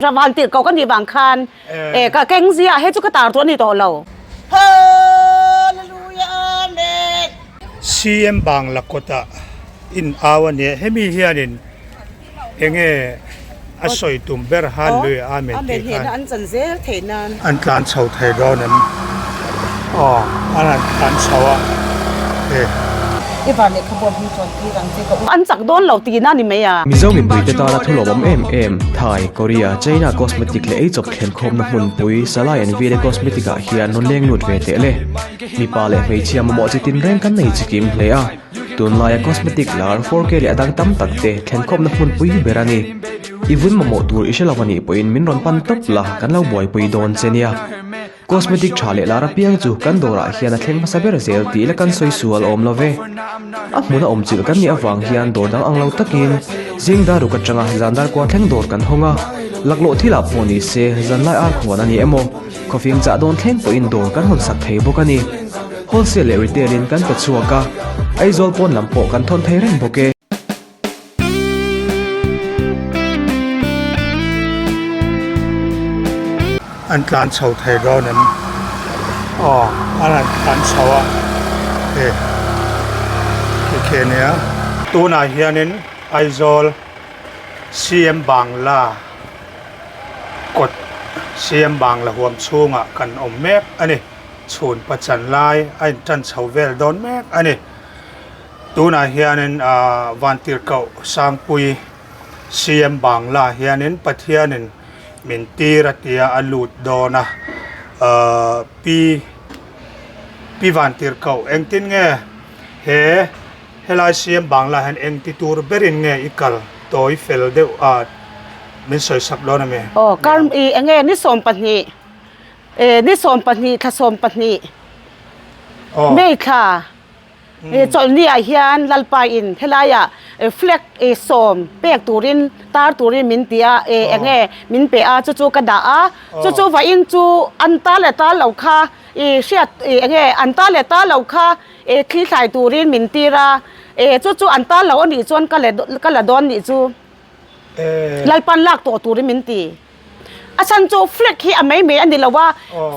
Ravan tirh ko ka nih vang khan e ka keng zia hei chu ka tar tur a ni tawh lo. Hallelujah Amen. CM Bangla kawtah in au a nia, hemi hianin enge a sawi tum ber Hallelujah Amen tih khan an tlan chho thei dawn em? Aw an han tlan chho a e. An chak dawn lo tihna a ni mai a. Mizo mipuite tana thulawmawm em em, Thai, Korea, China cosmetic leh eichawp thlenkhawmna hmunpui Salai and Vile Cosmetic ah hian rawn leng lut ve teh le. Mipa leh hmeichhia mamawh chi tinreng kan nei chikim hle a, tunlaia cosmetic lar 4K leh a dang tam tak te thlenkhawmna hmunpui ber a ni. I vun mamawh tur i hre lo a nih pawhin min rawn pan tawp la, kan lo buaipui dawn che nia. Cosmetic tha leh lar apiang chu kan dawrah hian a thleng hmasa ber zel tih la kan sawi sual awm lo ve. A hmuna awm chilh kan nih avang hian dawr dang ang lo takin zing dar ruk atanga zan dar kua thleng dawr kan hawng a, laklawh thilah pawh ni se zanlai ar khuan a ni emaw, khawfing chah dawn thleng pawhin dawr kan hawn sak thei bawk a ni. Wholesale leh retail in kan pe chhuak a, Aizawl pawn lam pawh kan thawn thei reng bawk e. An tlan chho thei dawn em? Aw an han tlan chho a e khi khi a nia. Tunah hianin Aizawl CM Bangla kawt CM Bangla huam chhungah kan awm mek a ni. Chhun pachan lai a intan chho vel dawn mek a ni. Tunah hianin Vantirhkoh Sangpui CM Bangla hianin Pathianin min tir a tia a lut dawn a, Pi Pi Vantirhkoh engtin nge he helai CM Bangla hian engti tur berin nge i kal tawi fel deuh a min sawisak dawn a mi? Aw kar i enge ni 12 ni 12 thla 12 May thla Chawlhni ah hian Lalpa in helai ah flag sawm pek turin tar turin min ti a, enge min pe a chu chu ka dah a, chu chu vawiin chu an ta leh ta lo kha i hriat enge an ta leh ta lo kha thli thlai turin min tir a, chu chu an ta lo anih chuan ka ka la dawn nih chu Lalpan lak tawh turin min ti. A chhan chu flag hi a mai mai a ni lo a,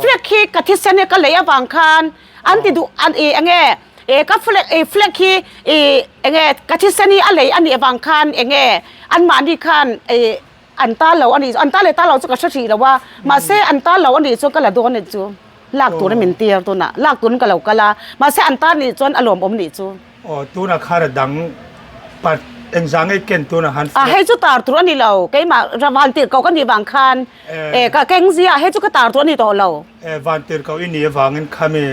flag hi ka thisen hi ka lei avang khan An ti duh an i enge e ka flag e flag hi i enge ka thisen hi a lei a nih avang khan enge anmahni khan e an ta lo a nih an ta leh ta lo chu ka hre hrih lo a mahse an ta lo a nih chuan ka la dawn a nih chu lak turin min tir tunah lak turin ka lo kal a mahse an ta nih chuan a lawmawm nih chu. Aw tunah khan a dang pat engzah ngei ken tunah khan A hei chu tar tur a ni lo keimah van tirh ko ka nih vang khan e ka keng zia hei chu ka tar tur a ni tawh lo. E van tirhkoh i nih avangin khami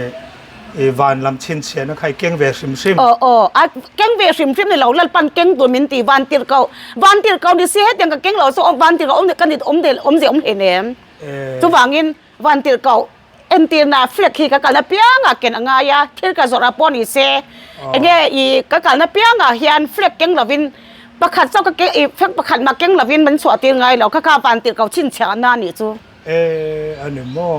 i van lam chhinchhiahna kha i keng ve hrim hrim. Aw aw, a keng ve hrim hrim ni lo, Lalpan keng tur min ti, van tirhkoh, van tirhkoh ni si hetiang ka keng lo chu van tirhkoh awm ka ni awm del awm zeh awm hle nem. Chuvangin van tirhkoh entirna flag hi ka kalna piangah ken a ngai a, thil ka zawrh ah pawh ni se enge i ka kalna piangah hian flag keng lovin pakhat chauh ka keng i flag pakhat mah keng lovin min chhuah tir ngai lo, kha kha van tirhkoh chhinchhiahna a nih chu. E a ni maw?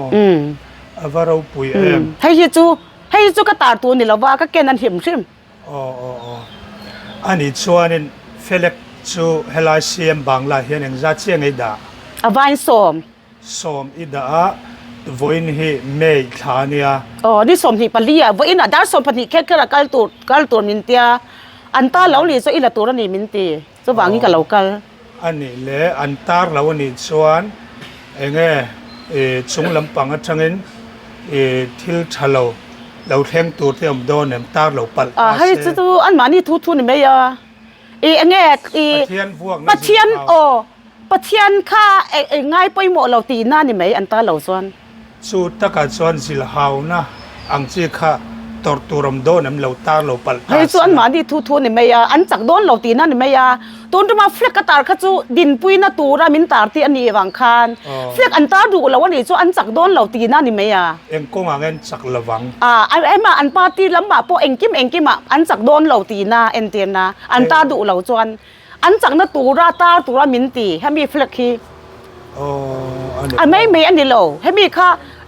A va ropui em? Hei hi chu, hei hi chu ka tar tur ni lova, ka ken an hrim hrim. Aw aw aw. A nih chuanin Felek chu helai CM Bangla hian engzat chiah nge i dah? A vain sawm. Sawm i dah a, vawiin hi May thla a nia. Aw, ni 24 ah, vawiin ah dar 12 kher kher a kal tur, kal tur min tia, an ta lo nih chu i la tur a ni min ti. Chuvangin ka lo kal. A nih leh an tar lo a nih chuan enge i chung lampang atangin i thil tha lo lo thleng tur te awm dawn em tar lo palh ta se. Hei chu chu anmahni thu thu ni mai a. I enge i Pathian vuakna zir Pathian hau. aw Pathian kha ngai pawimawh lo tihna ni mai an tar lo chuan. Chu takah chuan zilhauna ang chi kha tawrh tur awm dawn em lo tar lo palh ta Hei chu se. anmahni thu thu ni mai a, an chak dawn lo tihna ni mai a. Tun tuma flag a tar kha chu dinpuina tura min tar tih a nih vang khan flag an tar duh lo a nih chu an chak dawn lo tihna ni mai a. Eng kawngah nge an chak lo vang? A, ema an party lamah pawh engkim engkimah an chak dawn lo tihna entirna an tar duh lo chuan An chakna tura tar tura min ti hemi flag hi a mai mai a ni lo. Hemi kha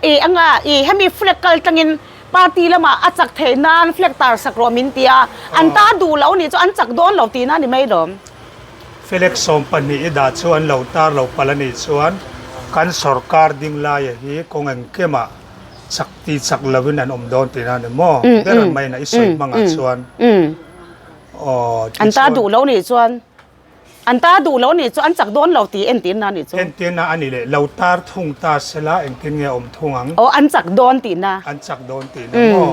i anga i hemi flag kal tangin party lamah a chak theih nan flag tar sak rawh min ti a, an tar duh lo nih chu an chak dawn lo tihna a ni mai lawm. Felix 12 i dah chu an lo tar lo palh a nih chuan kan sorkar ding laia hi kawng engkemah chak ti chak lovin an awm dawn tihna a ni maw? Ber maina i sawi hmangah chuan aw An tar duh lo nih chuan An tar duh lo nih chu an chak dawn lo tih entirna a nih chu. Entirna a ni leh lo tar thung ta sela engtin nge awm thung ang? Aw an chak dawn tihna. An chak dawn tihna maw?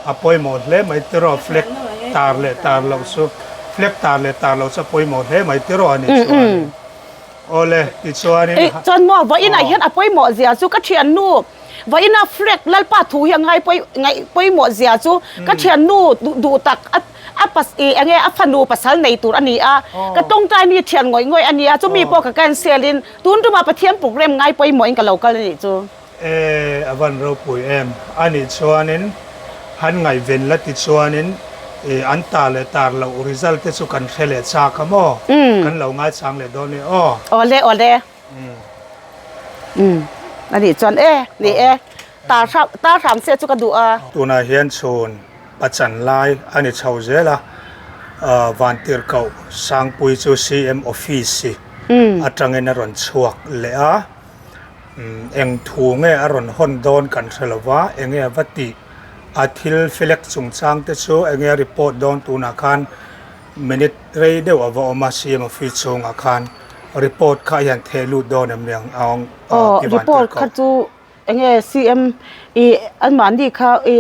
A pawimawh hle mai tiraw flag tar leh tar loh chu flag tar leh tar loh chu a pawimawh hle mai tiraw a nih chuan. Awle tichuanin. Ih chuan maw vawiinah hian a pawimawh zia chu ka thiannu vawiina flag Lalpa thu hi a ngai pawi ngaih pawimawh zia chu ka thiannu duh tak a A pas i enge a fanu pasal nei tur a ni a, ka tawngtai mi thian ngawih ngawih a ni a, chumi pawh ka cancel in tun tumah Pathian program ngai pawimawh in ka lo kal a nih chu. E, a van ropui em. A nih chuanin han ngaihven la ti chuanin i an tar leh tar loh result te chu kan hre leh chak a maw? Kan lo ngaichang leh dawn e aw. Awle awle. Umm a nih chuan e ni e tar hram tar hram se chu ka duh a. Tunah hian chhun pachan lai a ni chho zel a, Vantirhkoh Sangpui chu CM office atangin a rawn chhuak leh a, eng thu nge a rawn hawn dawn kan hre lo va, enge a va tih a thil felek chungchang te chu enge a report dawn tunah khan Minute rei deuh a va awm a, CM office chhungah khan report kha hian theh lut dawn em niang a awng Aw, ti van report tir kha ko. chu enge CM i anmahni kha i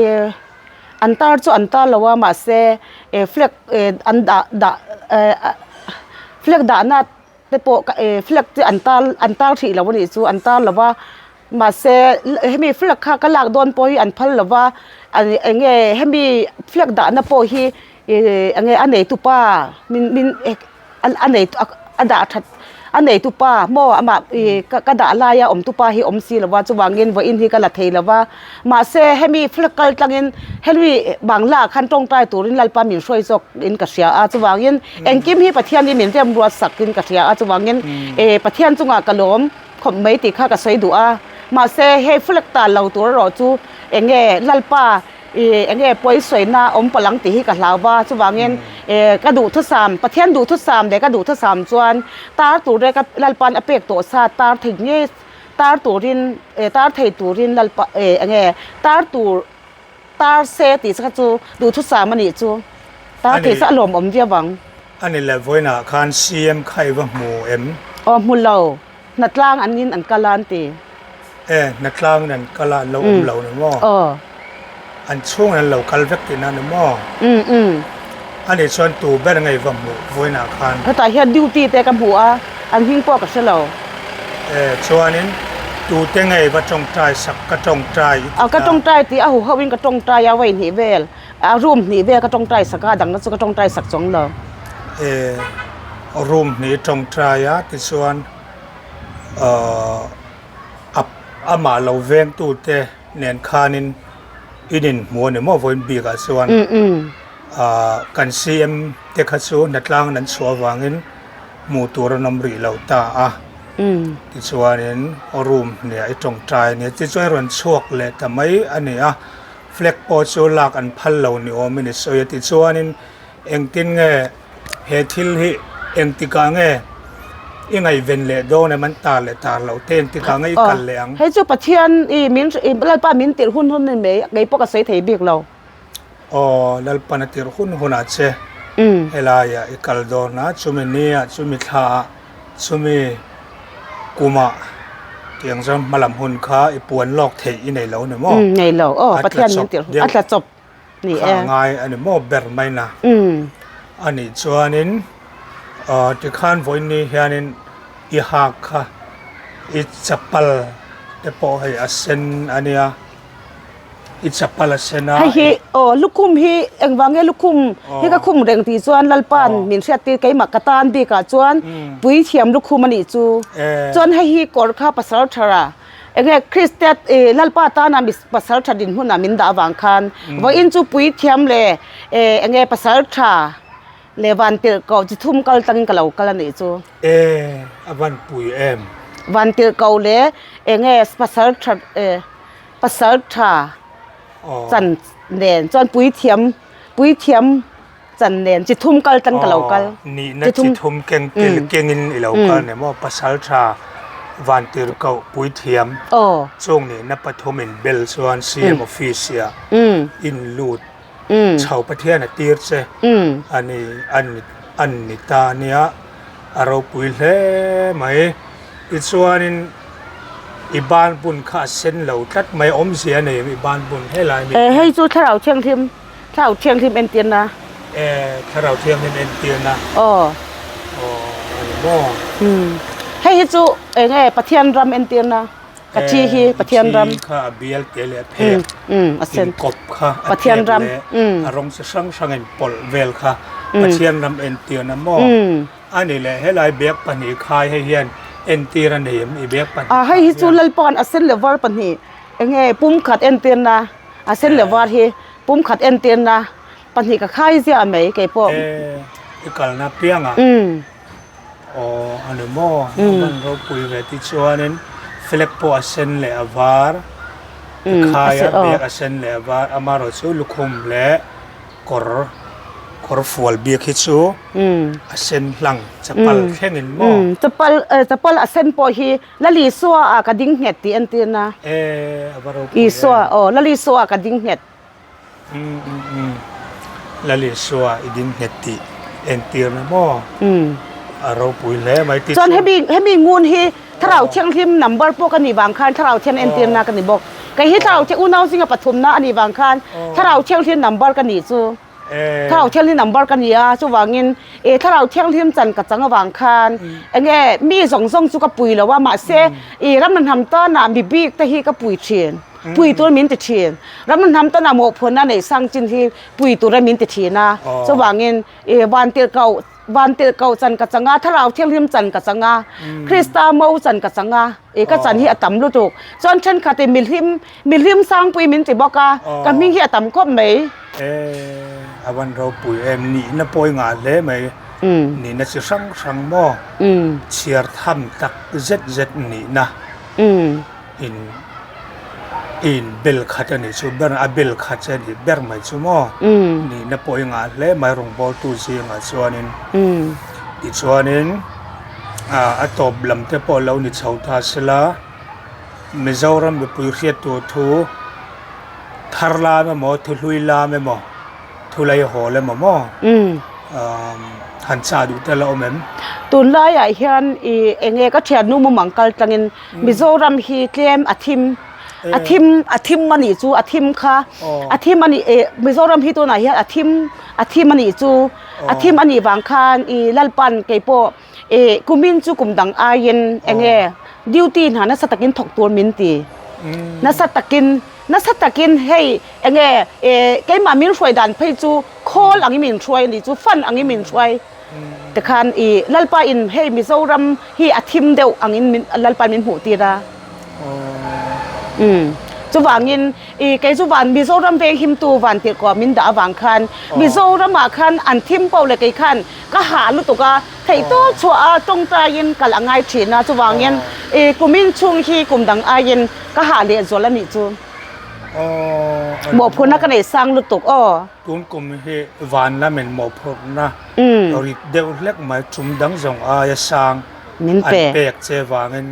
an tar chu an tar lo a mahse e flag e an dah dah e flag dahna te pawh ka e flag te an tar an tar hrih lo a nih chu an tar lo va mahse hemi flag kha ka lak dawn pawh hi an phal lo va eng nge hemi flag dahna pawh hi ih eng nge a neitupa min min a nei a dah that a neitupa maw amah ih ka dah laia awmtupa hi awm si lo va chuvangin vawiin hi ka la thei lo va mahse hemi flag kal tlangin hemi bangla ah khan tawngtai turin Lalpa min hruai zawk in ka hria a chuvangin Engkim hi Pathian hi min remruat sak in ka hria a, chuvangin eh Pathian chungah ka lawm khawp mai tih kha ka sawi duh a, mahse hei flag ta lo tur erawh chu eng nge Lalpa ih eng nge pawi sawina awm palh ang tih hi ka hlau va, chuvangin eh ka duhthusam Pathian duhthusam leh ka duhthusam chuan tar tur e ka Lalpa'n a pek tawh sa tar thei ngei tar turin eh tar thei turin Lalpa eh eng nge tar tur Tar se tih kha chu duhthusam a nih chu. Tar thei sa a lawmawm viau ang. A ni le, vawiinah khan CM kha i va hmu em? Aw hmu lo, hnatlang an in an kal a an ti. E, hnatlang in an kal a, an lo awm lo ni maw? Aw. An chhungin an lo kal vek tihna ni maw? Um um. A nih chuan tu ber nge i va hmuh vawiinah khan? Hetah hian duty te ka hmu a, an hming pawh ka hre lo. E, chuanin tute nge i va tawngtai sak ka tawngtai i ti ta? Ka tawngtai tih a huho in ka tawngtai a, vawi hnih vel, a room hnih vel ka tawngtai sak a, a dangna chu ka tawngtai sak chuang lo. E, room hnih i tawngtai a tichuan a amah lo vengtute nen khanin in inhmu a ni maw vawiin bikah chuan kan CM te kha chu hnatlang an chhuah avangin hmuh tur an awm rih lo ta a tichuanin room hniah i tawngtai a nia tichuan i rawn chhuak leh ta mai a ni a flag pawh chu lak an phal lo ni awmin i sawi a tichuanin engtin nge He thil hi engtikah nge i ngaihven leh dawn em an tar leh tar loh te engtikah nge i kal leh ang? Hei chu Pathian i min Lalpa min tirh hun hun ni mai kei pawh ka sawi thei bik lo. Aw Lalpan a tirh hun hunah che helaiah i kal dawn a, chumi niah chumi thlaah chumi kumah tiang chuan hmalam hun kha i puan lawk theih i nei lo ni maw? Nei lo aw Pathian min tirh a tla chawp. Ni e. Kha ngai a ni maw ber mai na. A nih chuanin tikhan vawiin hianin i hak kha i chapal te pawh hei a sen a nia, i chapal a sen a. Hei hi aw lukhum hi engvang nge lukhum hi ka khum reng tih chuan Lalpa'n min hriat tir keimah ka tan bikah chuan puithiam lukhum a nih chu. Chuan hei hi kawr kha pasal thara. Enge Kristian ih Lalpa tana mi pasal tha dinhmunah min dah avang khan vawiin chu puithiam leh eh enge pasal tha leh vantirh koh chi thum kal tlangin ka lo kal a nih chu. E a van pui em. Vantirh koh leh enge pasal tha eh pasal tha chan nen chuan puithiam puithiam. chan nen chi thum kal tlang ka lo kal. Nihna chi thum keng kengin i lo kal ni maw? Pasaltha Vantirhkoh Puithiam chung nihna pathum in bel chuan CM office ah in lut chho Pathian a tir che a ni an ni ta nia a ropui hle mai. Tichuanin i ban bun kha a sen lo tlat mai awmzia a nei em i ban bun helai mi. Hei chu Thlarau Thianghlim Thlarau Thianghlim entirna. E Thlarau Thianghlim entirna. Aw. Aw a ni maw? Umm hei hi chu eng nge Pathian ram entirna ka thi hi Pathian ram. I thi kha a bial te leh a phek. Umm a sen. Inkawp kha a phek leh a rawng chi hrang hrang in pawlh vel kha Pathian ram entirna maw? A ni leh, helai bag pahnih khai hei hian entir a nei em i bag pahnih Ah hei hi chu Lalpa'n a sen leh var pahnih eng nge pumkhat entirna a sen leh var hi pumkhat entirna pahnih ka khai ziah mai kei pawh. E i kalna piangah aw a ni maw a hman ropui ve tichuanin flag pawh a sen leh a var i khai a bag a sen leh a var amaherawhchu lukhum leh Kawr kawr fual bik hi chu a sen hlang chapal thlengin maw? Chapal chapal a sen pawh hi Lal Isua ah ka ding nghet tih entirna. E a va ropui em. Isua aw Lal Isua ah ka ding nghet. Lal Isua i ding nghet tih entirna maw? A ropui hle mai ti chuan hemi hemi ngun hi Thlarau Thianghlim number pawh ka nih vang khan Thlarau Thian entirna ka ni bawk. Kei hi Thlarau Thiang unau zinga pathumna a nih vang khan Thlarau Thianghlim number ka nih chu Thlarau Thianghlim number ka ni a, chuvangin e Thlarau Thianghlim chan ka chang avang khan enge mi zawng zawng chu ka pui lo a, mahse i ram hnam tana mi bik te hi ka pui thin, pui tur min ti thin. Ram hnam tana mawhphurhna neih sang chin hi pui tura min ti thin a, chuvangin e vantirhkoh Van tirhkoh chan ka chang a, Thlarau Thianghlim chan ka chang a, Krista mo chan ka chang a, i ka chan hi a tam lutuk. Chuan thenkhat in mihlim, mihlim sangpui min ti bawk a, ka hming hi a tam khawp mai. E, a van ropui em, nihna pawi ngah hle mai, nihna chi hrang hrang maw, chhiar tham tak zet zet nihna. In in bel khat a nih chu ber a bel khat che a nih ber mai chu maw nihna pawh i ngah hle mai rawngbawltu zingah chuanin tichuanin ah a tawp lam te pawh lo ni chho ta sela Mizoram mipui hriat tur thu thar lam emaw thu hlui lam emaw thu lei hawl emaw maw han chah duh te la awm em? Tunlaiah hian i enge ka thiannu mumang kal tlangin Mizoram hi tlem a thim a thim a thim a nih chu a thim kha a thim a nih eh Mizoram hi tunah hian a thim a thim a nih chu a thim a nih vang khan i Lalpan kei pawh eh kumin chu kum dang aiin enge duty hna nasa takin thawk tur min ti nasa takin nasa takin hei enge eh keimah min hruai dan phei chu khawl angin min hruai a nih chu fan angin min hruai. Tikhan i Lalpa in hei Mizoram hi a thim deuh angin min Lalpa min hmuh tir a. Um chuvangin i kei chu van Mizoram veng himtu van tirhkoh min dah avang khan Mizoram ah khan an thim poh leh kei khan ka hah lutuk a, theihtawp chhuah a tawngtaiin kal a ngai thin a, chuvangin i kumin chhung hi kum dang aiin ka hah lehzual a nih chu. Mawhphurhna ka nei sang lutuk aw. Tun kum hi van lamin mawhphurhna rit deuh hlek mai tum dang zawng aia sang an pek che vangin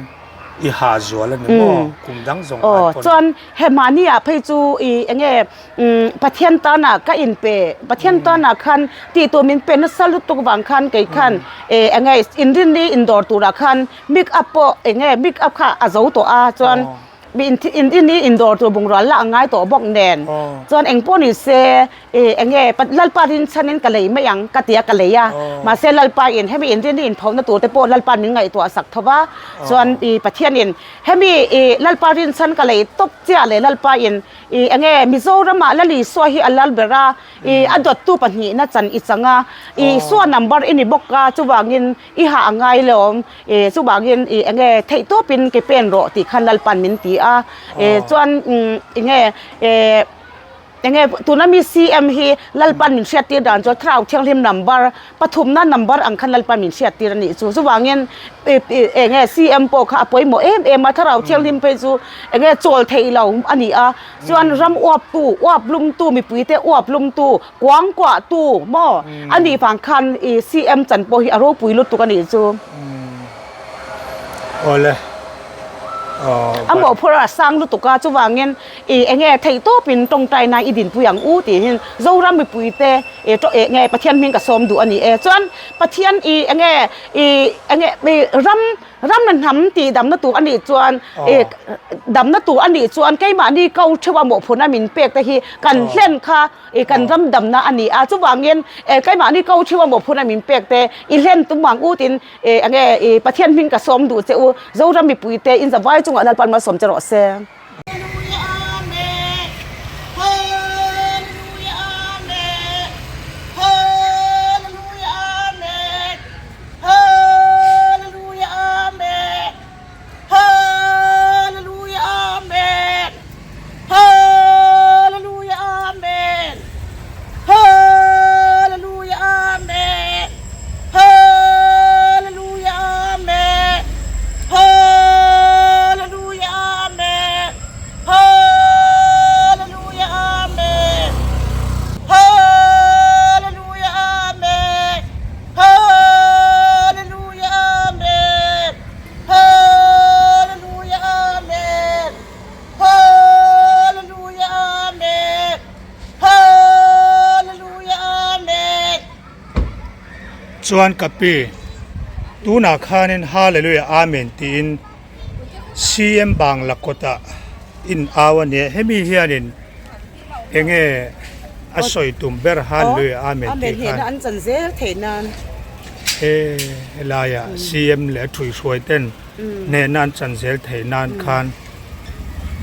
i ha zual a ni maw kum dang zawng ai pawn. Chuan he mahni ah phei chu i enge Pathian tana ka in pe Pathian tana khan tih tur min pe nasa lutuk vang khan kei khan enge inrinni indawr turah khan make up pawh enge make up kha a zo tawh a chuan Mi in in in i indawr tur bungrua la a ngai tawh bawk nen chuan eng pawh ni se ih eng nge Lalpa rinchhanin ka lei mai ang ka ti a ka lei a mahse Lalpa in hemi in rin i inphohna tur te pawh Lalpa'n min ngaihtuah sak tho va chuan ih Pathianin hemi ih Lalpa rinchhan ka lei tawp chiah leh Lalpa in ih eng nge Mizoramah Lal Isua hi a lal ber a ih a dawttu pahnihna chan i chang a Isua number i ni bawk a chuvangin I hah a ngai lo e chuvangin i enge theih tawpin ke pen rawh tih khan Lalpan min ti a e chuan enge e. Enge tuna mi CM hi Lalpan min hriattir dan chuan Thlarau Thianghlim number pathumna number ang khan Lalpan min hriattir a nih chu. Chuvangin enge CM pawh kha a pawimawh em em a, Thlarau Thianghlim phei chu enge chawl theih lo a ni a. Chuan ram uaptu, uap lumtu, mipuite uap lumtu, kuang kuahtu maw a nih vang khan CM chan pawh hi a ropui lutuk a nih chu. Awle. A mawhphurh a sang lutuk a, chuvangin I enge theih tawpin tawngtaina i dinpui ang u tihin Zoram mipuite i enge Pathian hming ka sawm duh a ni e. Chuan Pathian i enge i enge i ram ram na hnam tih damna tur a nih chuan i damna tur a nih chuan keimahni ko theuha mawhphurhna min pek te hi kan hlen kha i kan ram damna a ni a. Chuvangin keimahni ko theuha mawhphurhna min pek te i hlen tum ang u tiin enge i Pathian hming ka sawm duh che u. Zoram mipuite in zavai chungah Lalpan malsawm che rawh se. Amen Hallelujah Amen Hallelujah Amen Hallelujah Amen Hallelujah Amen Hallelujah Amen Hallelujah Amen Chuan ka pi, tunah khanin Hallelujah Amen tiin CM Bangla kawtah in au a nia, hemi hianin enge a sawi tum ber Hallelujah Amen tih khan. An chan zel theih nan. He helaiah CM leh a thuihhruai ten hnehna an chan zel theih nan khan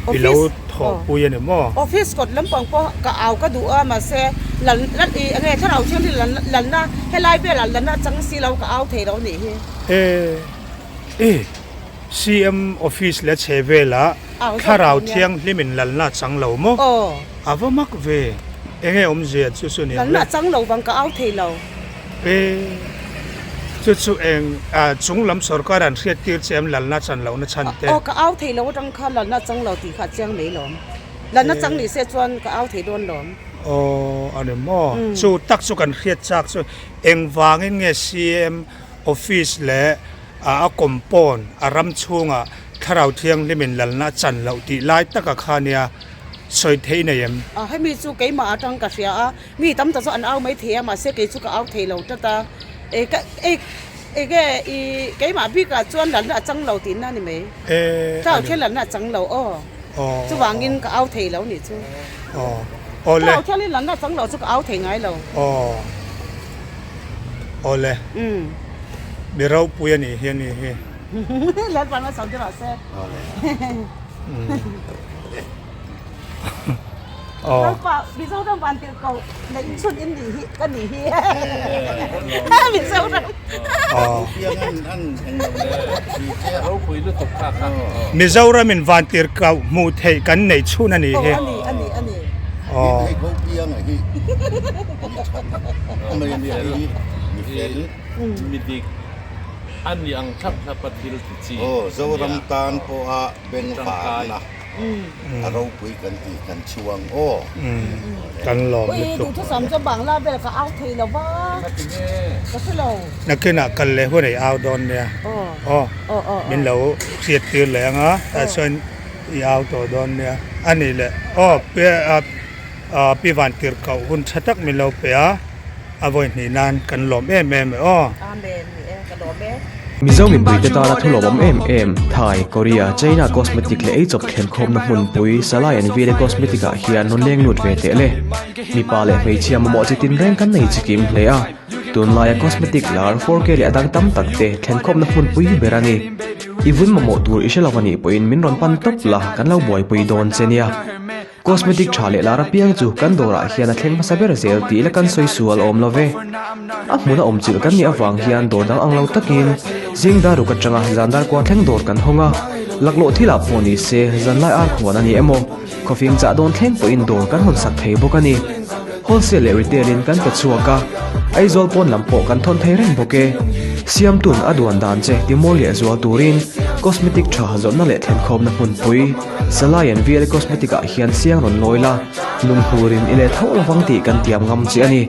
i lo thawhpui a ni maw? Office kawt lampang pawh ka au ka duh a mahse lal lal i enge thlarau thianghlim lalna helai velah lalna a chang si lo ka au thei lo a nih hi. E. E, CM office leh chhe velah Thlarau Thianghlimin lalna a chang lo maw? A va mak ve. Enge awmzia chu chu niang le? Lalna a chang lo vang ka au thei lo. E, chu chu eng chung lam sorkar an hriat tir che em lalna chan lohna chhan te? Aw, ka au thei lo atang kha lalna a chang lo tih kha a chiang mai lawm. Lalna chang ni se chuan ka au thei dawn lawm. Aw, a ni maw? Chu tak chu kan hriat chak chu engvangin nge CM Office leh a compound a ram chhungah Thlarau Thianghlimin lalna a chan loh tih lai taka kha nia sawi theih nei em? A hemi chu keimah atang ka hria a, mi tam tak chu an au mai thei a, mahse kei chu ka au thei lo tlat a, e ka e enge i keimah bikah chuan lalna a chang lo tihna a ni mai. Thlarau Thiang lalna a chang lo aw, chuvangin ka au thei lo nih chu. Thlarau Thianghlim lalna a chang lo chu ka au thei ngai lo. Awle. Mi ropui a nih hi a ni hi. Lalpan a sawi rawh se. Lalpa Mizoram van tirh ko neih chhun in nih hi ka nih hi. Mizoram. Mizoram in van tirh ko hmuh theih kan neih chhun a nih hi. Aw a ni a ni a ni. Midik a ni ang thlap thlap a thil ti chi Aw, Zoram tan pawha bengvarna a ropui kan tih kan chhuang aw. Kan lawm lutuk. Ui, duhthusam chu Bangla vel ka au thei lo va, ka hre lo. Nakinah kal leh hun ei au dawn nia. Aw, min lo hriat tir leh ang a, tah chuan i au tawh dawn nia. A nih leh aw, Pi Vantirhkoh hun tha tak min lo pe a, a vawi hnih nan kan lawm em em e aw. Amen ni e, ka lawm e. Mizo mipuite tana thu lawmawm em em, Thai, Korea, China cosmetic leh eichawp thlenkhawmna hmunpui Salai and Vile Cosmetic ah hian rawn leng lut ve teh le. Mipa leh hmeichhia mamawh chi tinreng kan nei chikim hle a, tunlaia cosmetic lar 4K leh a dang tam tak te thlenkhawmna hmunpui ber a ni. I vun mamawh tur i hre lo anih pawhin min rawn pan tawp la, kan lo buaipui dawn che nia. Cosmetic tha leh lar apiang chu kan dawrah hian a thleng hmasa ber zel tih la kan sawi sual awm lo ve. A hmuna awm chilh kan nih avang hian dawr dang ang lo takin zing dar ruk atanga zan dar kua thleng dawr kan hawng a, laklawh thilah pawh ni se zanlai ar khuan a ni emaw? Khawfing chah dawn thleng pawhin dawr kan hawn sak thei bawk a ni. Wholesale leh retail in kan pe chhuak a, Aizawl pawn lam pawh kan thawn thei reng bawk e. Siamtun a duan dan che timawi leh zual turin cosmetic tha zawrhna leh thlenkhawmna hmunpui Salai and VL Cosmetic ah hian siang rawn lawi la, lunghnur in i let hauh lovang tih kan tiam ngam che a ni.